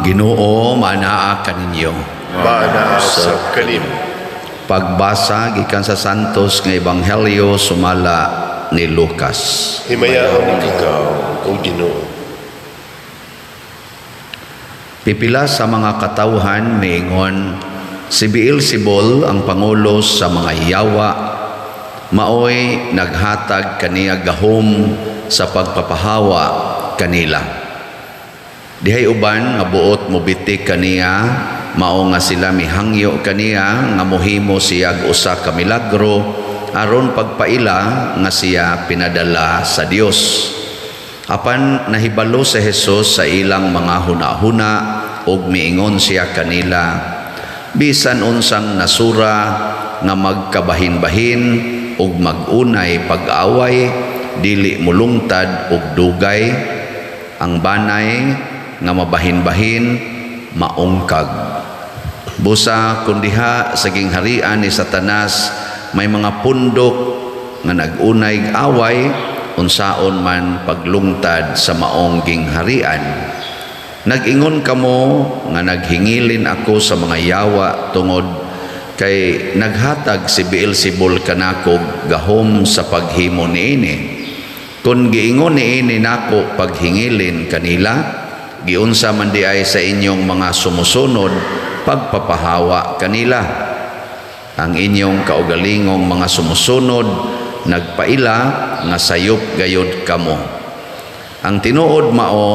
Ang Ginoo manaa kaninyo. Maanaa sa kanimo. Pagbasa gikan sa Santos nga Ebanghelyo sumala ni Lucas. Himayaon ikaw, O Ginoo. Pipila sa mga katawhan miingon, si Beelzebul, ang pangulo sa mga yawa, maoy naghatag kaniya gahom sa pagpapahawa kanila. Dihay uban nga buot mobitik kaniya, mao nga sila mihangyo kaniya nga mohimo siya usa ka milagro aron pagpaila nga siya pinadala sa Dios. Apan nahibalo si Jesus sa ilang mga hunahuna ug miingon siya kanila, bisan unsang nasura nga magkabahin-bahin ug mag-unay pag-away, dili mulungtad ug dugay. Ang banay nga mabahin-bahin maungkag. Busa kung diha sa gingharian ni Satanas may mga pundok nga nag-unay away, unsaon man paglungtad sa maong gingharian? Nag-ingon kamo nga naghingilin ako sa mga yawa tungod kay naghatag si Beelzebul kanako gahom sa paghimo niini. Kung giingon niini nako paghingilin kanila, giunsa man diay sa inyong mga sumusunod pagpapahawa kanila? Ang inyong kaugalingong mga sumusunod nagpaila nga sayop gayod kamo. Ang tinuod mao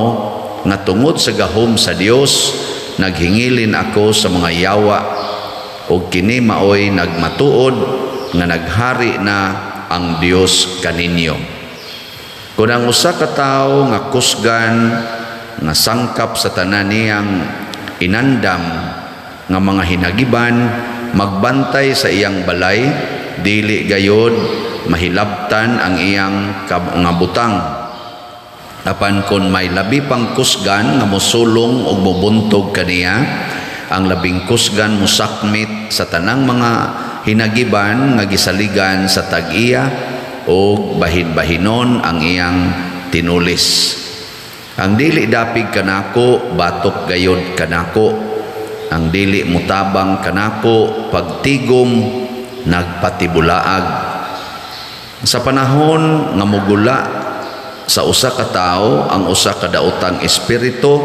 nga tungod sa gahom sa Dios naghingilin ako sa mga yawa, ug kini maoy nagmatuod nga naghari na ang Dios kaninyo. Kung ang usa ka tawo nga kusgan nga sangkap sa tanan niyang inandam nga mga hinagiban magbantay sa iyang balay, dili gayod mahilabtan ang iyang nga butang. Apan kon may labi pang kusgan nga mosulong ug mobuntog kaniya, ang labing kusgan mosakmit sa tanang mga hinagiban nga gisaligan sa tag-iya ug bahin-bahinon ang iyang tinulis. Ang dili dapig kanako, batok gayod kanako. Ang dili mutabang kanako pagtigom, nagpatibulaag. Sa panahon nga mugula sa usa ka tawo ang usa ka daotang espiritu,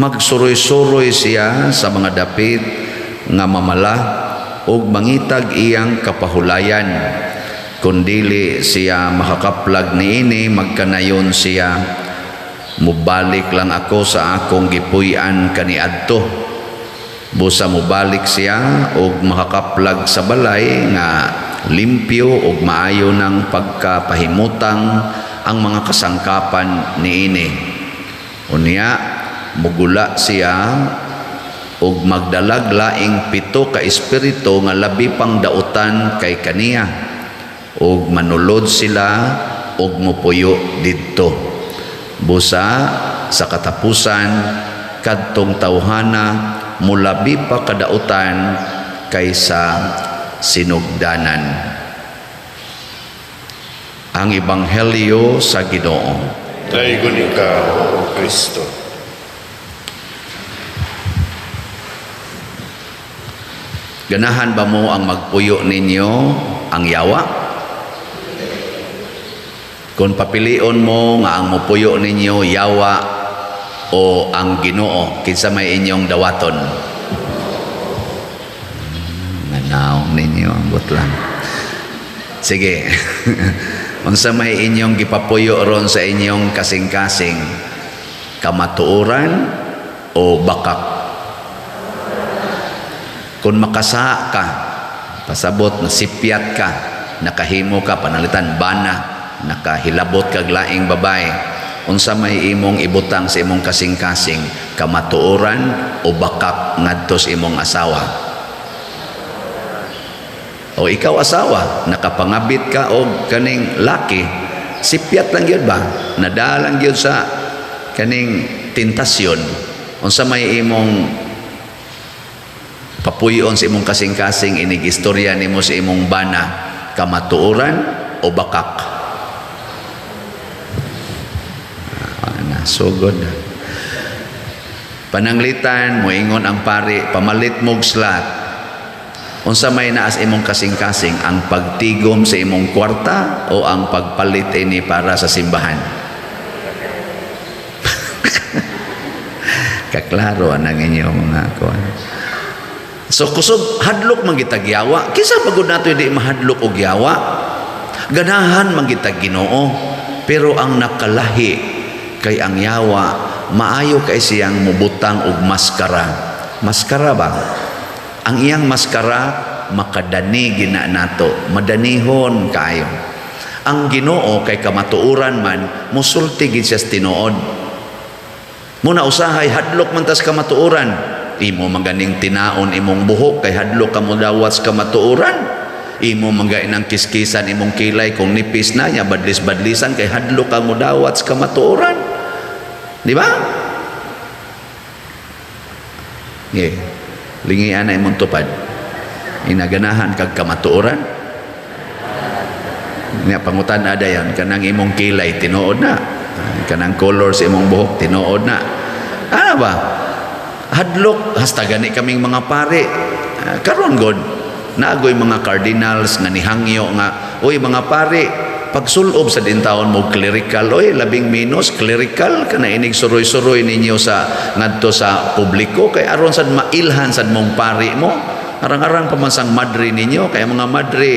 magsuroy-suroy siya sa mga dapit nga mamala ug mangitag iyang kapahulayan. Kung dili siya makakaplag niini, magkanayon siya, "Mubalik lang ako sa akong gipuy-an kaniadto." Busa mubalik siya ug makakaplag sa balay nga limpyo ug maayo ng pagkapahimutang ang mga kasangkapan niini. Unya mugula siya ug magdalag laing pito ka espiritu nga labi pang dautan kay kaniya, ug manulod sila ug mupuyo didto. Busa sa katapusan, kadtong tawhana mulabi pa kadautan kaysa sinugdanan. Ang Ebanghelyo sa Ginoo. Daygon ikaw, O Kristo. Ganahan ba mo ang magpuyo ninyo ang yawa? Kung papilion mo nga ang mupuyo ninyo yawa o ang Ginoo, kinsa may inyong dawaton? Nanaong ninyo, ambot lang. Sige. Unsa may inyong gipapuyo ron sa inyong kasing-kasing? Kamatuoran o bakak? Kung makasa ka, pasabot na sipyat ka, nakahimo ka, panalitan bana, nakahilabot kag laing babae, unsa may imong ibutang sa imong kasing-kasing, kamatuoran o bakak ngadto sa imong asawa? O ikaw asawa, nakapangabit ka og kaning laki, sipyat lang gyud ba? Nadalang gyud sa kaning tentasyon. Unsa may imong papuyon sa imong kasing-kasing inig istorya nimo sa imong bana, kamatuoran o bakak? Ah, na sugod. Pananglitan, moingon ang pari, "Pamalit mog slot." Unsa may naas imong kasing-kasing, ang pagtigom sa imong kwarta o ang pagpalit ini para sa simbahan? Kaklaro ang inyong mga kuan. So kusog, hadlok man gitag yawa. Kinsa pagod nato hindi mahadlok og yawa? Ganahan man gitag Ginoo. Pero ang nakalahi kay ang yawa maayo kay siyang mubutang og maskara. Maskara ba? Ang iyang maskara makadani gina nato, madanihon kaayo. Ang Ginoo kay kamatuoran man, musulti gid siya sa tinuod. Muna usahay hadlok man tas kamatuoran. Imo maganing tinaon imong buhok kay hadlok ka modawat sa kamatuoran. Imo magainang kiskisan imong kilay kung nipis na nya badlis-badlisan kay hadlok ka modawat sa kamatuoran. Di ba? Yeah. Lingian na imong tupad. Inaganahan kag kamatuoran. Nya pangutan ada yan kanang imong kilay tinuod na. Kanang color sa imong buhok tinuod na. Ano ba? Hadlok hasta gani kaming mga pare. Karon god naagoy mga cardinals nga nihangyo nga, "Uy mga pare, pagsulob sa dintawon mo clerical, oy, labing minus clerical kana inig suroy-suroy ninyo sa ngadto sa publiko kay aron sad mailhan sad mong pari mo, arang-arang pa man sang madre ninyo." Kay mga madre,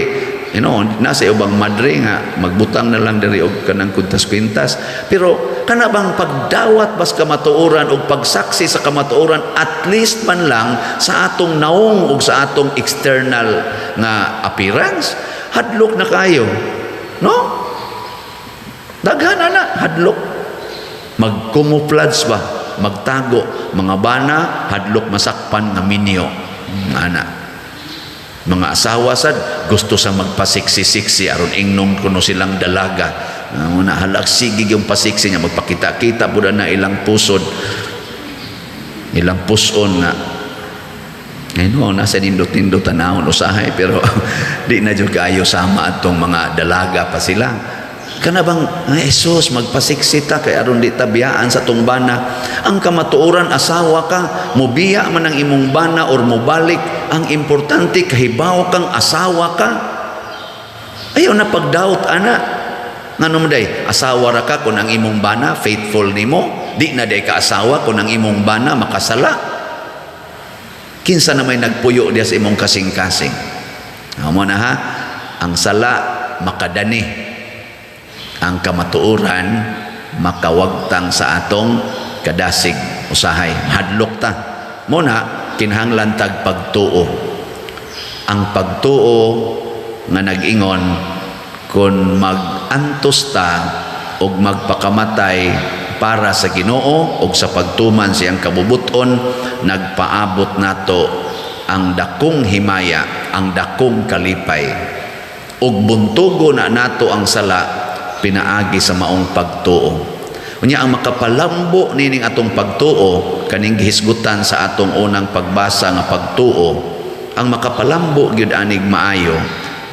nasa ubang madre nga magbutang na lang diri og kanang kwintas-kwintas, pero kana bang pagdawat bas kamatuoran og pagsaksi sa kamatuoran, at least man lang sa atong naong ug sa atong external nga appearance, hadlok na kayo, no? Daghan na hadlok mag-camouflage ba, magtago. Mga bana hadlok masakpan nga minyo ana. Mga asawa sad gusto sa magpasiksi-siksi aron ingnon kuno silang dalaga. Muna halak sige yung pasiksi niya, magpakita-kita pud na ilang pusod, ilang puson nga. Ngayon, nasa nindot-nindot tanawon usahay, pero di na jud kaayo sama atong mga dalaga pa sila. Kana bang, ay, Jesus, magpasiksi ta kay aron di tabiyaan sa tong bana. Ang kamatuoran, asawa ka, mubiya man ang imong bana or mubalik, ang importante kahibaw kang asawa ka. Ayaw na pagdaot ana. Ngano man day, asawa ra ka kung ang imong bana faithful nimo, di na day ka asawa kung ang imong bana makasala. Kinsa na may nagpuyo diya sa imong kasing-kasing? Amo na ha, ang sala makadani, ang kamatuoran makawagtang sa atong kadasig. Usahay hadlok ta. Muna kinahanglan tag pagtuo, ang pagtuo nga nag-ingon kung mag-antos ta og magpakamatay para sa Ginoo og sa pagtuman siyang kabubuton, nagpaabot nato ang dakong himaya, ang dakong kalipay, ug buntugo na nato ang sala pinaagi sa maong pagtuo. Unya ang makapalambo nining atong pagtuo, kaning gihisgutan sa atong unang pagbasa nga pagtuo, ang makapalambo gyud anig maayo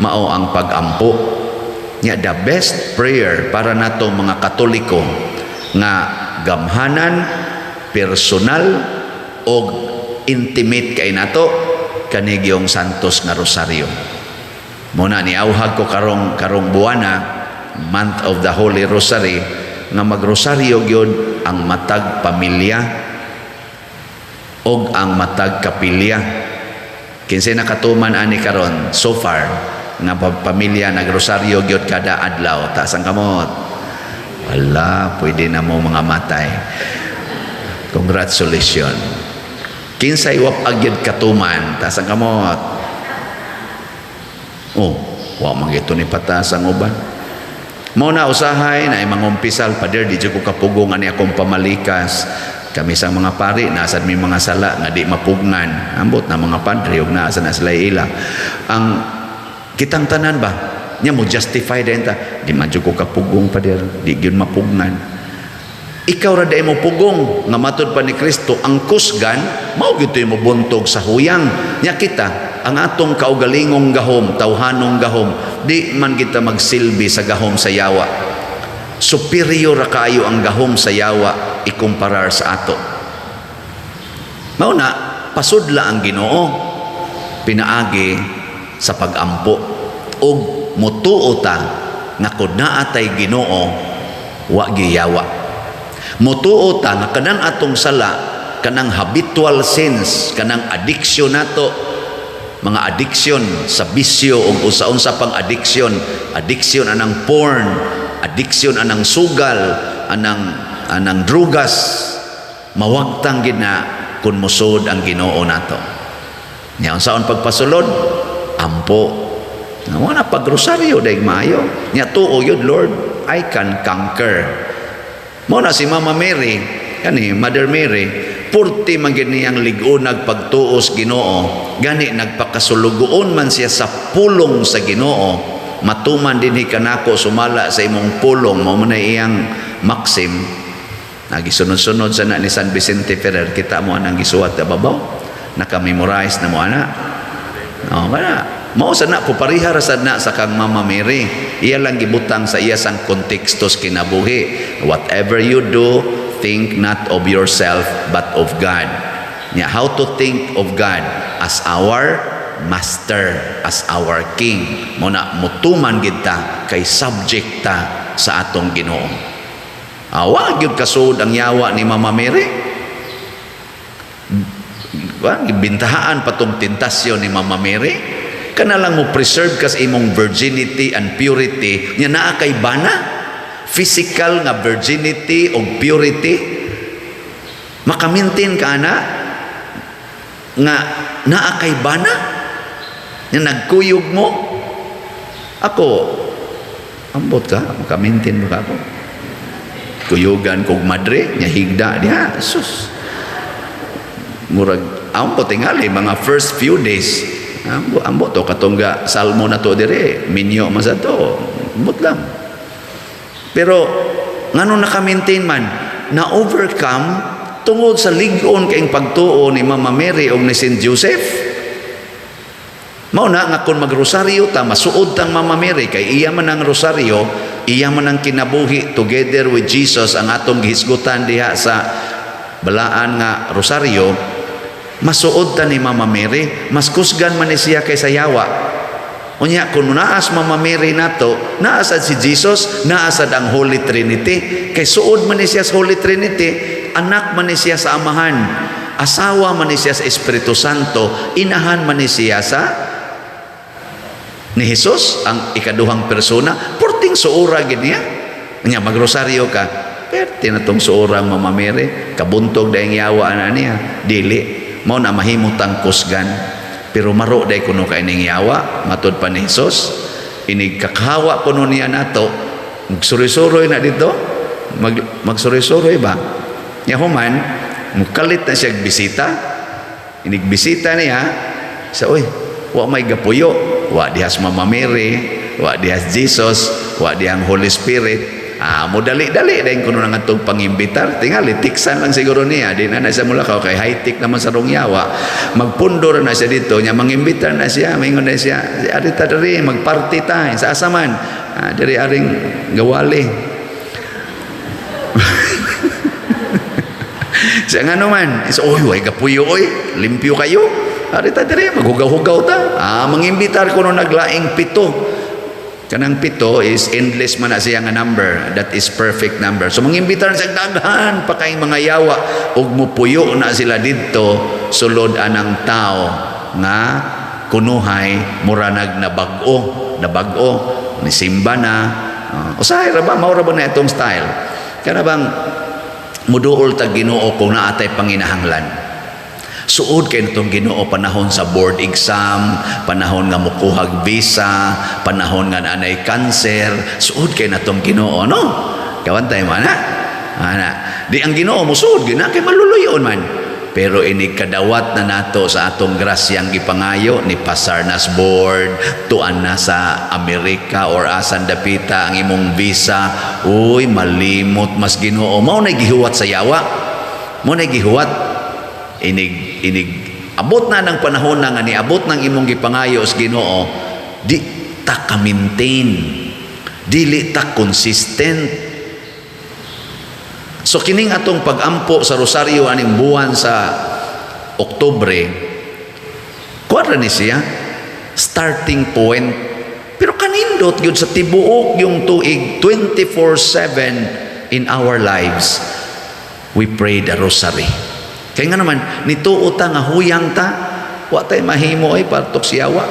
mao ang pagampo. Nya the best prayer para nato mga Katoliko nga gamhanan, personal og intimate kay nato, kanigyong Santos nga Rosaryo. Muna ni auhag ko karong karong buwana, month of the Holy Rosary, nga magrosaryo gyud ang matag pamilya og ang matag kapilya. Kinsay nakatuman ani karon so far nga pamilya nagrosaryo gyud kada adlaw? Taas ang kamot. Wala, pwede na mo mga matay. Congratulations. Kinsay wa gyud katuman? Taas ang kamot. Oh, wa man gito ni pataas ang uban. Mo na usahay na mangumpisal, "Pader, di jud ko kapugong ani akong pamalikas." Kami sa mga pari, nasad mi mga sala nga di mapugnan. Ambot na mga padre ug nasa na sila ila. Ang kitang tanan ba? Nya mo justify din ta. "Di man jud ko kapugong, pader, di gyud mapugnan." Ikaw ra day mo pugong nga matud pa ni Kristo ang kusgan mao gyud mo buntog sa huyang. Nya kita ang atong kaugalingong gahom, tawhanong gahom, di man kita magsilbi sa gahom sa yawa. Superior ra kaayo ang gahom sa yawa ikumparar sa ato. Mao na pasudla ang Ginoo pinaagi sa pagampo ug mutuo ta nga kun naa tay Ginoo, wa giyawa. Mutuo ta nga kanang atong sala, kanang habitual sins, kanang addiction nato, mga addiction sa bisyo ug usa-unsa pang addiction, addiction anang porn, addiction anang sugal, anang drugas, mawagtang gid na kung musod ang Ginoo nato. Nya unsaon pagpasulod? Ampo. Wala pagrosaryo dayeg maayo. Nya tuo yun, "Lord, I can conquer." Mao na si Mama Mary, kani Mother Mary, purti man gid niyang lig-on pagtuos Ginoo, gani nagpakasulugoon man siya sa pulong sa Ginoo. "Matuman dinhi kanako sumala sa imong pulong," mao man na iyang maxim. Nagisunod-sunod sa na ni San Vicente Ferrer, kita mo anang gisuwat ka babaw. Naka-memorize na mo ana. Oh, kana. Mao sa na pupariha ra sad na sa kang Mama Mary. Iya lang gibutang sa iya sang konteksto sa kinabuhi. Whatever you do, think not of yourself but of God. Nya how to think of God? As our master, as our king. Mao na mutuman gid ta kay subject ta sa atong Ginoo. Awa gyud kasuod ang yawa ni Mama Mary. Ba, gibintahaan pa tong tentasyon ni Mama Mary. Kana lang mo preserve ka sa imong virginity and purity, nya naa kay bana, physical nga virginity o purity, maka-maintain ka ana nga naa kay bana, nya nagkuyog mo. Ako, ambot ka, maka-maintain mo ka ako. Kuyugan kog madre, nya higda diha, sus. Murag ambo tingali mga first few days. Ambo, ambo to katungga salmo na to dire, minyo man sa to. Ambot lang. Pero ngano naka-maintain man, na overcome tungod sa lig-on kayong pagtuo ni Mama Mary o ni Saint Joseph. Mao na nga kung magrosaryo ta, masuod tang Mama Mary kay iya man ang rosaryo, iya man ang kinabuhi together with Jesus ang atong gihisgutan diha sa balaan nga rosaryo, masuod ta ni Mama Mary, mas kusgan man ni siya kaysa yawa. Unya kung naas Mama Mary nato, naasad si Jesus, naasad ang Holy Trinity. Kay suod man ni siya sa Holy Trinity, anak man ni siya sa Amahan, asawa man ni siya sa Espiritu Santo, inahan man ni siya sa ni Jesus, ang ikaduhang persona, purting suura gid niya. Nya magrosaryo ka, perte na tong suura ang Mama Mary, kabuntog dayeng yawa ana niya, dili mao na mahimo tang kusgan. Pero maro day kuno kay ning yawa, matud pa ni Jesus, inig kakahawa kuno niya nato, magsuroy-suroy na dito, magsuroy-suroy ba? Nya human, mukalit na siya bisita, inig bisita niya, sa uy, wa may gapuyo, wa dihas Mama Mary, wa dihas Jesus, wa dihang Holy Spirit. Ah, mo dali-dali dayon kuno nang atong pangimbitar. Tingali tiksan lang siguro niya, di na na siya mulakaw kay high-tech naman sa rong yawa. Magpundor na siya dito, nya mangimbitar na siya, maingon na siya, "Ari ta diri, magparty ta sa asa man?" "Ah, diri aring gawali." Siya, "Ngano man?" Is, "Oy, way gapuyo oy, limpyo kayo. Ari ta diri, maghugaw-hugaw ta." Ah, mangimbitar kuno naglaing pito. Kanang pito is endless man na siya nga number. That is perfect number. So mangimbitar siya daghan pa kay mga yawa ug mupuyo na sila didto sulod anang tao nga kunuhay muranag nabag-o, nabag-o ni simba na. Usahay ra ba, mao ra ba na itong style? Kana bang muduol tag Ginoo kung naa tay panginahanglan. Suod kay natong Ginoo panahon sa board exam, panahon nga mukuhag visa, panahon nga naanay cancer, suod kay natong Ginoo, no? Kawantay mo ana. Ana. Di ang Ginoo musuod gina kay maluluyon man. Pero ini kadawat na nato sa atong grasyang gipangayo ni pasar nas board, tuan na sa Amerika or asan dapita ang imong visa, uy, malimot mas Ginoo. Mao na gihuwat sa yawa. Mao na gihuwat inig inig abot na ng panahon na nga niabot ng imong gipangayo sa Ginoo, di ta ka-maintain, dili ta consistent. So kining atong pagampo sa rosaryo aning buwan sa Oktubre, kuan ni siya, starting point. Pero kanindot yun sa tibuok yung tuig, 24/7 in our lives, we pray the rosary. Kaya nga naman, nituo ta nga huyang ta, wa tay mahimo ay partok siyawa.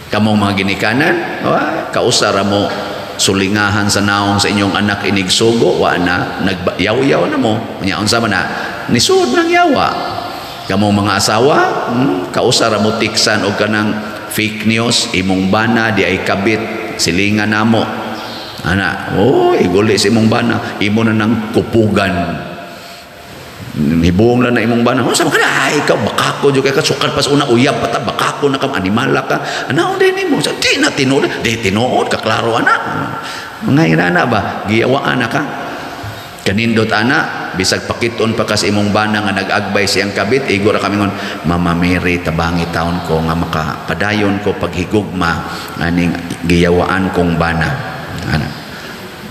Kamong mga ginikanan, wa, kausa ra mo sulingahan sa naong sa inyong anak inigsugo, wa na, nagyaw-yaw na mo. Nya unsa man na, nisud ng yawa. Kamong mga asawa, kausa ra mo tiksan og kanang fake news, imong bana di ay kabit, silingan namo. Ana, oh, iguli sa imong bana, imo na nang kupugan. Hibong lang na imong bana. Oh, sama ka na, ay, ikaw, bakako, jud ka, sukad pas una, uyab pa ta, bakako na ka, animala ka. Ana, oh, nimo. Sa, di na tinuod, di tinuod, kaklaro, ana. Mga inana ba, giyawaan na ka. Kanindot ana, bisag pakiton pa kas imong bana nga nag-agbay siyang kabit, igo ra kami ngon, "Mama Mary, tabangi taon ko nga makapadayon ko paghigugma aning giyawaan kong bana." Ana.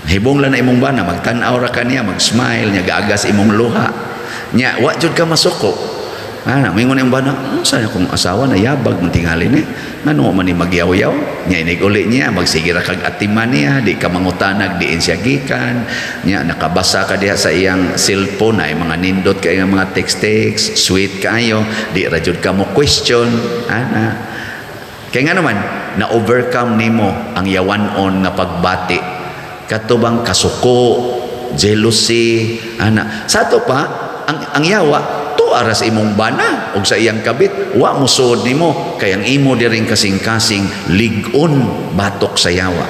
Hibong lang na imong bana, magtan-aw ra ka niya, mag-smile niya, gaagas imong luha. Nya, wa jud ka masuko. Ana, mingon imong bana, "Unsa akong asawa na yabag man tingali ni. Ngano man ni magyaw-yaw?" Nya inig uli niya, magsige ra kag atiman niya, di ka mangutanag diin siya gikan. Nya nakabasa ka diha sa iyang cellphone ay mga nindot kay nga mga text-text, sweet kaayo, di ra jud ka mo question. Ana. Kay nga naman, na-overcome nimo ang yawan-on nga pagbati. Kato bang kasuko, jealousy, ana. Sa ato pa, ang yawa, tuara sa imong bana og sa iyang kabit, wa mosuod nimo kay ang imo diring kasing-kasing lig-on batok sa yawa.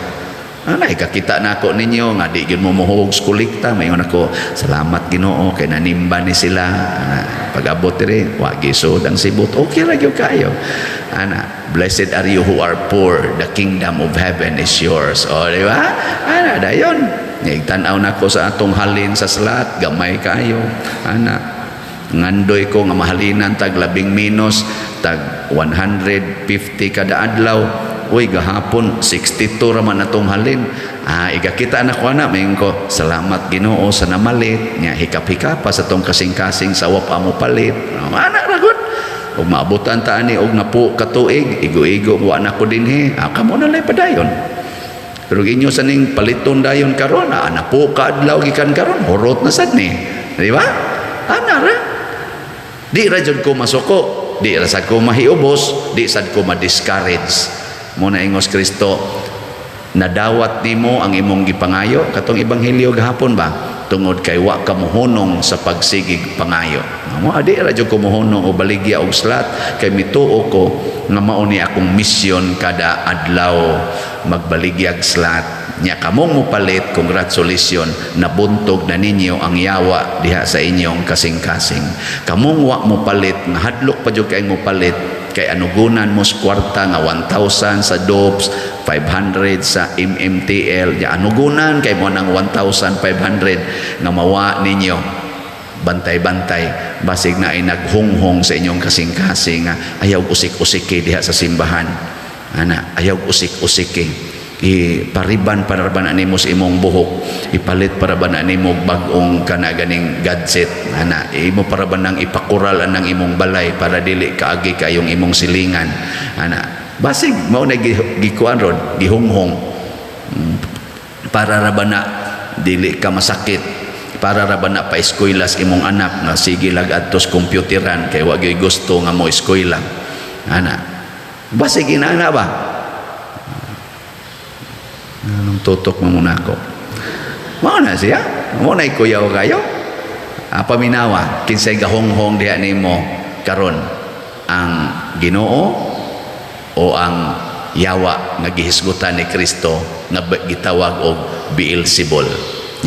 Ana, ikakita na ako ninyo nga di gyud mo mohuog sa kolekta, mayon ako, "Salamat Ginoo kay nanimba ni sila." Ana, pag-abot diri, wa gisod ang sibot. Okay ra gyud kayo. Ana, "Blessed are you who are poor, the kingdom of heaven is yours." O, di ba? Ana, dayon. Tan-aw na ko sa atong halin sa slat, gamay kayo. Ana, ngandoy ko nga mahalinan tag labing minus tag 150 kada adlaw. Uy, gahapon 62 ra man atong halin. Ah, igakita na ko ana, mayon ko, "Salamat Ginoo sa namalit." Nya hikap-hikap pa sa tong kasing-kasing sa wa pa mo palit. Ana ra gud. Ug maabutan ta ani og napo ka tuig, igo-igo wa na ko dinhi. Ah, kamo na lay padayon. Pero inyo sa ning paliton dayon karon, ah, napo ka adlaw gikan karon, hurot na sad ni. Di ba? Ana ra. Di ra jud ko masuko, di ra sad ko mahiubos, di sad ko ma-discourage. Mo na ingos Kristo, "Nadawat nimo ang imong gipangayo," katong ebanghelyo gahapon ba, tungod kay wa ka mohunong sa pagsigig pangayo. Mo adi ra jud ko mohunong o baligya og slat kay mituo ko nga mao ni akong misyon kada adlaw, magbaligyag slat. Nya kamong mopalit, congratulations, nabuntog na ninyo ang yawa diha sa inyong kasing-kasing. Kamong wa mopalit, nga hadlok pa jud kay mopalit kay anugunan mo sa kwarta nga 1,000 sa DOPS, 500 sa MMTL, ya anugunan kay mo nang 1,500 nga mawa ninyo, bantay-bantay, basig na ay naghunghong sa inyong kasing-kasing nga ayaw usik-usiki diha sa simbahan. Ana, ayaw usik-usiki, ipariban para ba na nimo sa imong buhok, ipalit para ba na nimo bag-ong kana ganing gadget. Ana, imo para ba nang ipakural anang imong balay para dili kaagi kayong imong silingan. Ana, basig mao na gikuan ron, gihunghong para ra ba na dili ka masakit, para ra ba na paeskuylas imong anak nga sige lag adtos computeran kay wa gyud gusto nga mo eskwela. Ana, basig inana ba. Anong tutok mo muna ako? Mao na siya. Mao na ikuyaw kayo. Ah, paminawa, kinsay gahonghong diha nimo karon, ang Ginoo o ang yawa nga gihisgutan ni Kristo nga gitawag og Beelzebul?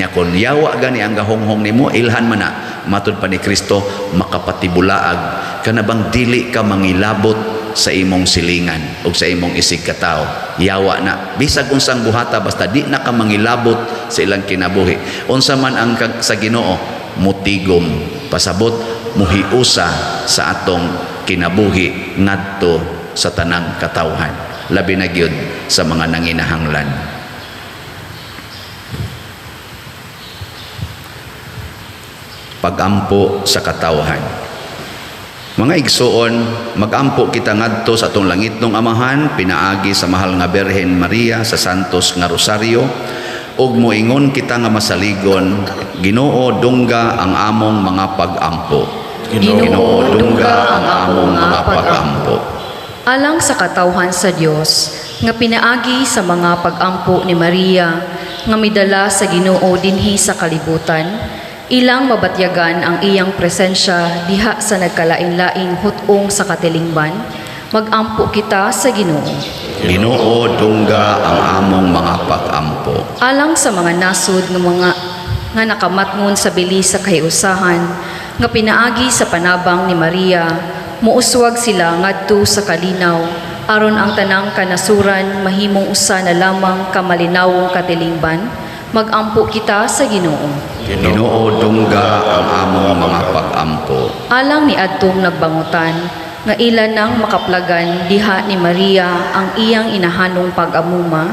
Nya kon yawa gani ang gahonghong nimo, ilhan man na, matud pa ni Kristo makapatibulaag kana bang dili ka mangilabot sa imong silingan o sa imong isig katawo. Yawa na, bisag unsang buhata, basta di na ka mangilabot sa ilang kinabuhi. Unsa man ang sa Ginoo, mutigom, pasabot muhiusa sa atong kinabuhi ngadto sa tanang katawhan, labi na gyud sa mga nanginahanglan. Pagampo sa katawhan. Mga igsoon, magampo kita ngadto sa atong langitnong Amahan pinaagi sa mahal nga Birhen Maria sa Santos nga Rosaryo ug moingon kita nga masaligon, Ginoo, dungga ang among mga pag-ampo. Ginoo, dungga ang among mga pag-ampo. Alang sa katawhan sa Dios nga pinaagi sa mga pag-ampo ni Maria nga midala sa Ginoo dinhi sa kalibutan, ilang mabatyagan ang iyang presensya diha sa nagkalain-laing hut-ong sa katilingban, magampo kita sa Ginoo. Ginoo, dungga ang among mga pag-ampo. Alang sa mga nasod nga mga nga nakamatngon sa bili sa kahiusahan nga pinaagi sa panabang ni Maria muuswag sila ngadto sa kalinaw aron ang tanang kanasuran mahimong usa na lamang ka malinawong katilingban, magampo kita sa Ginoo. Ginoo, dungga ang among mga pag-ampo. Alang ni adtong nagbangutan nga ila nang makaplagan diha ni Maria ang iyang inahanong pag-amuma,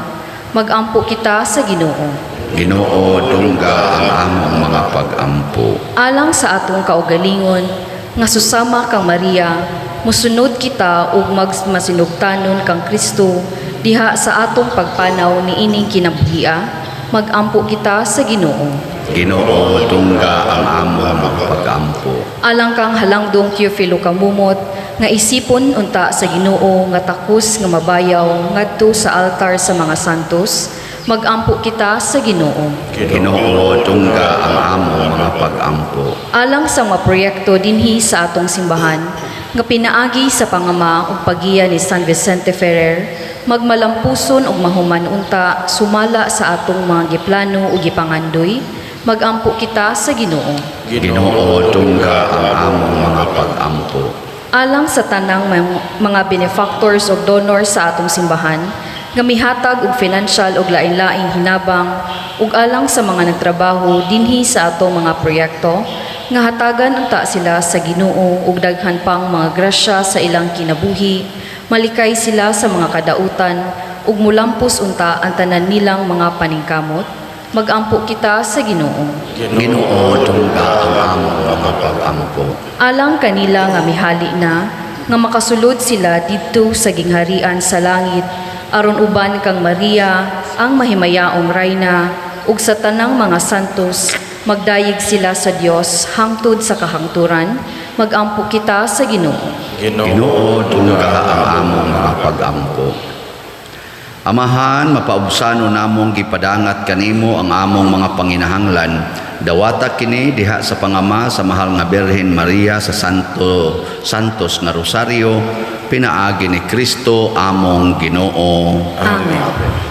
magampo kita sa Ginoo. Ginoo, dungga ang among mga pag-ampo. Alang sa atong kaugalingon nga susama kang Maria musunod kita ug magmasinugtanon kang Kristo diha sa atong pagpanaw niining kinabuhia, magampo kita sa Ginoo. Ginoo, dungga ang among mga pag-ampo. Alang kang Halangdong Teofilo Camomot nga isipon unta sa Ginoo nga takos nga mabayaw ngadto sa altar sa mga santos, magampo kita sa Ginoo. Ginoo, dungga ang among mga pag-ampo. Alang sa mga proyekto dinhi sa atong simbahan nga pinaagi sa pangama ug pagiya ni San Vicente Ferrer magmalampuson ug mahuman unta sumala sa atong mga giplano ug gipangandoy, magampo kita sa Ginoo. Ginoo, dungga ang among mga pag-ampo. Alang sa tanang mga benefactors ug donors sa atong simbahan nga mihatag og financial ug lain-laing hinabang ug alang sa mga nagtrabaho dinhi sa atong mga proyekto nga hatagan unta sila sa Ginoo ug daghan pang mga grasya sa ilang kinabuhi, malikay sila sa mga kadautan ug mulampos unta ang tanan nilang mga paningkamot, magampo kita sa Ginoo. Ginoo, dungga ang among mga pag-ampo. Alang kanila nga mihali na, nga makasulod sila didto sa gingharian sa langit, aron uban kang Maria, ang mahimayaong rayna, ug sa tanang mga santos, magdayeg sila sa Dios hangtod sa kahangturan, magampo kita sa Ginoo. Ginoo, dungga ang among mga pag-ampo. Amahan, mapaubsano namong gipadangat kanimo ang among mga panginahanglan. Dawata kini diha sa pangama sa mahal nga Birhen Maria sa Santo Santos nga Rosario pinaagi ni Kristo among Ginoo. Amen.